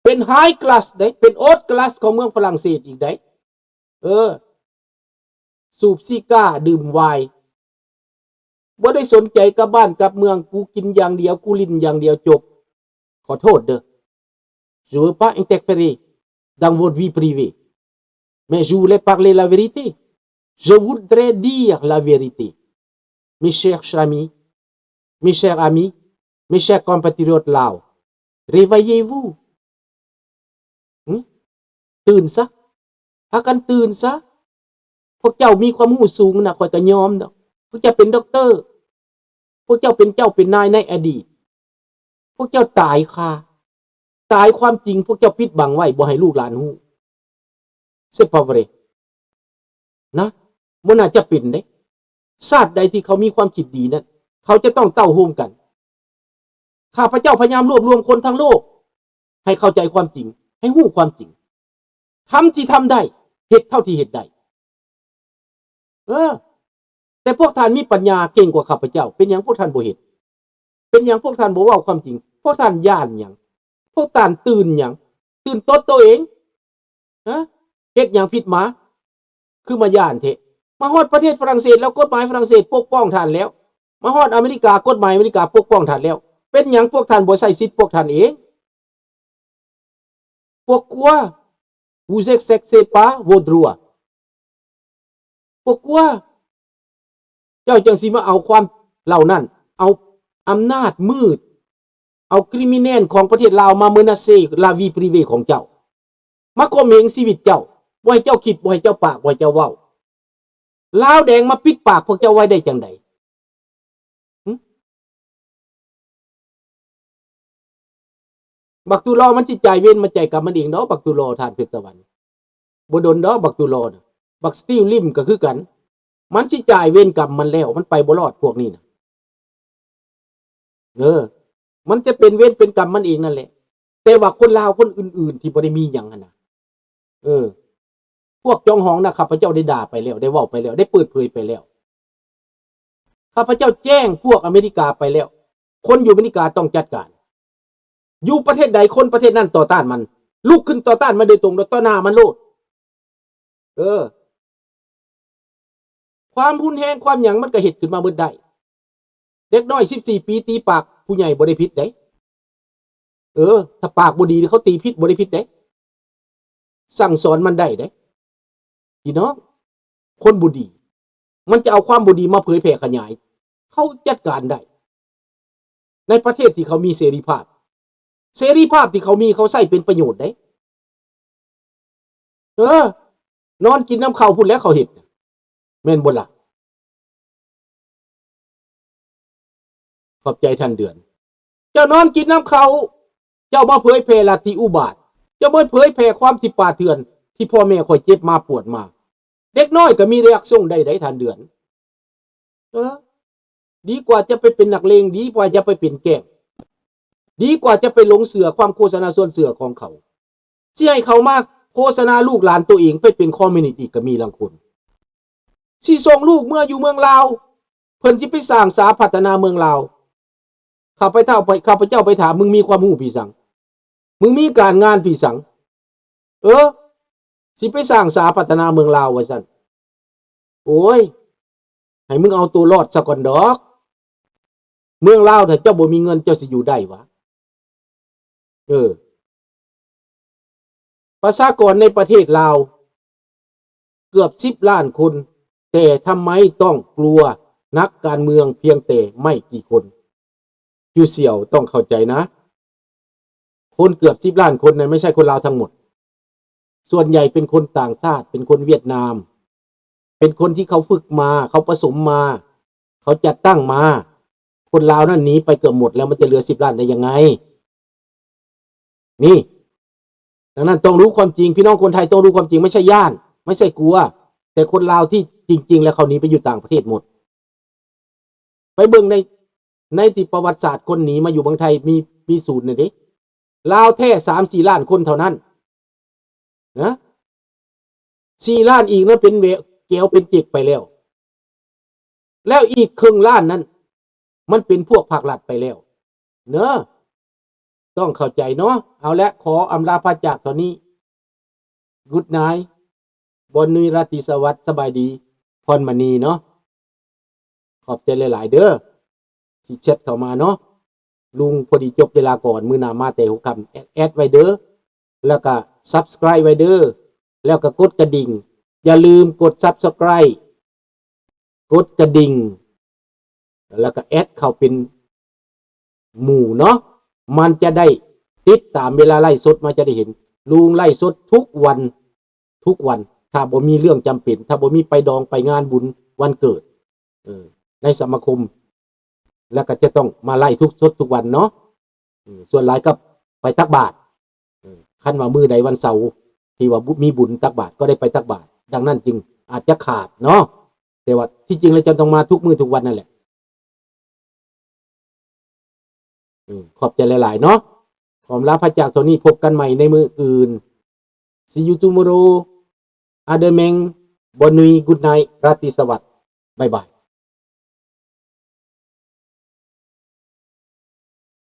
ເປັນ high class ເດ້ ເປັນ haute class ຂອງເມືອງຝຣັ່ງເສດອີກເດ້. ເອີ ສູບຊີກາ ດື່ມໄວນ໌ ບໍ່ໄດ້ສົນໃຈກັບບ້ານກັບເມືອງ, ກູກິນຢ່າງດຽວ, ກູຫຼິ້ນຢ່າງດຽວ, ຈົບ. ຂໍໂທດເດີ້. Je veux pas interférer dans votre vie privée, mais je voulais parler la vérité. Je voudrais dire la vérité. Mes chers amis, mes chers amis, mes chers compatriotes laos, réveillez-vous. ຫື? ຕື່ນຊະ, ພາກັນຕື່ນຊະ. ພວກເຈົ້າມີຄວາມຮູ້ສູງນະ, ຂ້ອຍກໍຍອມດອກ. ພວກເຈົ້າເປັນດັອກເຕີ, ພວກເຈົ້າເປັນເຈົ້າເປັນນາຍໃນອະດີດ. ພວກເຈົ້າຕາຍຄາ, ຕາຍຄວາມຈິງ, ພວກເຈົ້າປິດບັງໄວ້ ບໍ່ໃຫ້ລູກຫຼານຮູ້. C'est pas vrai. ນະ, ບໍ່ໜ້າຈະເປັນເດ້. ຊາດໃດທີ່ເຂົາມີຄວາມຄິດດີນັ້ນ, ເຂົາຈະຕ້ອງເຕົ້າໂຮມກັນ. ຂ້າພະເຈົ້າພະຍາຍາມລວບລວມຄົນທັງໂລກໃຫ້ເຂົ້າໃຈຄວາມຈິງ, ໃຫ້ຮູ້ຄວາມຈິງ. ທຳທີ່ທຳໄດ້, ເຮັດເທົ່າທີ່ເຮັດໄດ້. ເອີ, ແຕ່ພວກທ່ານມີປັນຍາເກັ່ງກວ່າຂ້າພະເຈົ້າ, ເປັນຫຍັງພວກທ່ານບໍ່ເຮັດ? ເປັນຫຍັງພວກທ່ານບໍ່ເວົ້າຄວາມຈິງ? ພວກທ່ານຢ້ານຫຍັງ? ພວກທ່ານຕື່ນຫຍັງ? ຕື່ນຕົດໂຕເອງ? ຮະ? ເຮັດຫຍັງຜິດມາ? ຄືມາຢ້ານແທ້? ມາຮອດປະເທດຝຣັ່ງເສດແລ້ວ, ກົດໝາຍຝຣັ່ງເສດປົກປ້ອງທ່ານແລ້ວ. ມາຮອດອາເມລິກາ, ກົດໝາຍອາເມລິກາປົກປ້ອງທ່ານແລ້ວ. ເປັນຫຍັງພວກທ່ານບໍ່ໃຊ້ສິດພວກທ່ານເອງ? Pourquoi vous exercez pas vos droits? Pourquoi ເຈົ້າຈັ່ງຊິມາເອົາຄວາມເຫຼົ່ານັ້ນ, ເອົາອຳນາດມືດ, ເອົາ criminel ຂອງປະເທດລາວມາ menacer la vie privée ຂອງເຈົ້າ, ມາຂົ່ມເຫງຊີວິດເຈົ້າ, ບໍ່ໃຫ້ເຈົ້າຄິດ, ບໍ່ໃຫ້ເຈົ້າປາກ, ບໍ່ໃຫ້ເຈົ້າເວົ້າ. ລາວແດງມາປິດປາກພວກເຈົ້າໄວ້ໄດ້ຈັ່ງໃດ? ຫຶ? ບັກຕຸລໍມັນຊິຈ່າຍເວນມາຈ່າຍກຳມັນເອງດອກ ບັກຕຸລໍ ທ່ານເພັດສະຫວັນ. ບໍ່ດົນດອກບັກຕຸລໍນະ. ບັກສະຕິວລິມກໍຄືກັນ, ມັນຊິຈ່າຍເວນກຳມັນແລ້ວ, ມັນໄປບໍ່ລອດພວກນີ້ນະ. ເອີ, ມັນຈະເປັນເວນເປັນກຳມັນເອງນັ້ນແຫຼະ. ແຕ່ວ່າຄົນລາວຄົນອື່ນໆທີ່ບໍ່ໄດ້ມີຫຍັງຫັ້ນນະ, ເອີ, ພວກຈອງຫອງນະ, ຂ້າພະເຈົ້າໄດ້ດ່າໄປແລ້ວ, ໄດ້ເວົ້າໄປແລ້ວ, ໄດ້ເປີດເຜີຍໄປແລ້ວ. ຂ້າພະເຈົ້າແຈ້ງພວກອາເມລິກາໄປແລ້ວ, ຄົນຢູ່ອາເມລິກາຕ້ອງຈັດການ. ຢູ່ປະເທດໃດ, ຄົນປະເທດນັ້ນຕໍ່ຕ້ານມັນ, ລຸກຂຶ້ນຕໍ່ຕ້ານມັນໂດຍຕົງ, ຕໍ່ໜ້າມັນໂລດ. ເອີ, ຄວາມຮຸນແຮງຄວາມຫຍັງມັນກໍເຮັດຂຶ້ນມາເບິດໄດ້. ເດັກນ້ອຍສິບສີ່ປີຕີປາກຜູ້ໃຫຍ່ບໍ່ໄດ້ຜິດເດ້. ເອີ, ຖ້າປາກບໍ່ດີເຂົາຕີຜິດບໍ່ໄດ້ຜິດເດ້. ສັ່ງສອນມັນໄດ້ເດ້. ພີ່ນ້ອງ, ຄົນບໍ່ດີ, ມັນຈະເອົາຄວາມບໍ່ດີມາເຜີຍແຜ່ຂະຫຍາຍ, ເຂົາຈັດການໄດ້. ໃນປະເທດທີ່ເຂົາມີເສລີພາບ, ເສລີພາບທີ່ເຂົາມີ, ເຂົາໃຊ້ເປັນປະໂຫຍດເດ້. ເອີ, ນອນກິນນຳເຂົາພຸ້ນແຫຼະເຂົາເຮັດ, ແມ່ນບໍ່ລະ? ຂອບໃຈທ່ານເດືອນ. ເຈົ້ານອນກິນນຳເຂົາ, ເຈົ້າມາເຜີຍແຜ່ລັດທິອຸບາດ, ເຈົ້າມາເຜີຍແຜ່ຄວາມທີ່ປ່າເຖື່ອນ ທີ່ພໍ່ແມ່ຂ້ອຍເຈັບມາປວດມາ. ເດັກນ້ອຍກໍມີ reaction ໄດ້ໃດ໋ ທ່ານເດືອນ. ເອີ, ດີກວ່າຈະໄປເປັນນັກເລງ, ດີກວ່າຈະໄປເປັນແກ້ງ, ດີກວ່າຈະໄປຫຼົງເຊື່ອຄວາມໂຄສະນາຊວນເຊື່ອຂອງເຂົາ. ຊິໃຫ້ເຂົາມາໂຄສະນາລູກຫຼານໂຕເອງໄປເປັນຄອມມິວນິດອີກກໍມີລາງຄົນ. ຊິສົ່ງລູກເມືອຢູ່ເມືອງລາວ, ເພິ່ນຊິໄປສ້າງສາພັດທະນາເມືອງລາວ. ຂ້າພະເຈົ້າໄປ, ຂ້າພະເຈົ້າໄປຖາມ, ມຶງມີຄວາມຮູ້ພີ້ສັງ? ມຶງມີການງານພີ້ສັງ? ເອີ, ຊິໄປສ້າງສາພັດທະນາເມືອງລາວວ່າຊັ້ນ. ໂອ້ຍ, ໃຫ້ມຶງເອົາໂຕລອດສາກ່ອນດອກ. ເມືອງລາວ ຖ້າເຈົ້າບໍ່ມີເງິນ ເຈົ້າຊິຢູ່ໄດ້ຫວາ? ເອີ, ປະຊາກອນໃນປະເທດລາວເກືອບສິບລ້ານຄົນ, ແຕ່ທຳໄມຕ້ອງກົວນັກການເມືອງພຽງແຕ່ໄມ່ກີ່ຄົນ? ຈູ່ສຽວ ຕ້ອງເຂົ້າໃຈນະ, ຄົນເກືອບສິບລ້ານຄົນນັ້ນ ໄມ່ໃຊ່ຄົນລາວທັງໝົດ. ສ່ວນໃຫຍ່ເປັນຄົນຕ່າງຊາດ, ເປັນຄົນຫວຽດນາມ, ເປັນຄົນທີ່ເຂົາຝຶກມາ, ເຂົາປະສົມມາ, ເຂົາຈັດຕັ້ງມາ. ຄົນລາວນັ້ນໜີໄປເກືອບໝົດແລ້ວ, ມັນຈະເຫຼືອສິບລ້ານໄດ້ຍັງໄງ? ນີ້, ດັ່ງນັ້ນຕ້ອງຮູ້ຄວາມຈິງ, ພີ່ນ້ອງຄົນໄທຕ້ອງຮູ້ຄວາມຈິງ, ໄມ່ໃຊ່ຢ້ານ, ໄມ່ໃຊ່ກົວ, ແຕ່ຄົນລາວທີ່ຈິງໆແລ້ວເຂົາໜີໄປຢູ່ຕ່າງປະເທດໝົດ. ໄປເບິ່ງໃນ, ໃນທີ່ປະຫວັດສາດຄົນໜີມາຢູ່ເມືອງໄທມີ, ມີສູນນັ້ນເດ້. ລາວແທ້ສາມສີ່ລ້ານຄົນເທົ່ານັ້ນນະ, ສີ່ລ້ານອີກນັ້ນເປັນແຫວະ, ແກວເປັນເຈັກໄປແລ້ວ, ແລ້ວອີກເຄິ່ງລ້ານນັ້ນ ມັນເປັນພວກພາກລັດໄປແລ້ວເນາະ. ຕ້ອງເຂົ້າໃຈເນາະ. ເອົາລະ ຂໍອຳລາພາກຈາກເທົ່ານີ້. Good night ບອນນຸຍ ລາຕີສະຫວັດ ສະບາຍດີ ພອນມະນີເນາະ. ຂອບໃຈຫຼາຍໆເດີ ທີ່ແຊັດເຂົ້າມາເນາະ. ລຸງພໍດີຈົບເວລາກ່ອນ ມື້ໜ້າມາແຕ່ຫົວຄ່ຳ ແອັດ ແອັດໄວ້ເດີ ແລ້ວກະ subscribe ໄວ້ເດີ ແລ້ວກະກົດກະດິ່ງ. ຢ່າລືມກົດ subscribe ກົດກະດິ່ງ ແລ້ວກະແອັດເຂົ້າເປັນໝູ່ເນາະ. ມັນຈະໄດ້ຕິດຕາມເວລາໄລຟ໌ສົດ ມັນຈະໄດ້ເຫັນ. ລຸງໄລຟ໌ສົດທຸກວັນ ທຸກວັນ ຖ້າບໍ່ມີເລື່ອງຈຳເປັນ ຖ້າບໍ່ມີໄປດອງໄປງານບຸນວັນເກີດ ເອີ ໃນສະມາຄົມ ແລ້ວກໍຈະຕ້ອງມາໄລຟ໌ທຸກ ສົດທຸກວັນເນາະ. ເອີ ສ່ວນຫຼາຍກໍໄປຕັກບາດ ເອີ ຄັນວ່າມື້ໃດວັນເສົາທີ່ວ່າບຸ ມີບຸນຕັກບາດ ກໍໄດ້ໄປຕັກບາດ, ດັ່ງນັ້ນຈຶ່ງອາດຈະຂາດເນາະ. ແຕ່ວ່າທີ່ຈິງແລ້ວຈະຕ້ອງມາທຸກມື້ທຸກວັນນັ້ນແຫຼະ. ເອີ ຂອບໃຈຫຼາຍໆເນາະ. ຂໍອຳລາພາກຈາກເທົ່ານີ້, ພົບກັນໃໝ່ໃນມື້ອື່ນ. See you tomorrow. Other Meng, ບອນນຸຍ, Good night, ລາຕີສະຫວັດ, ບາຍບາຍ.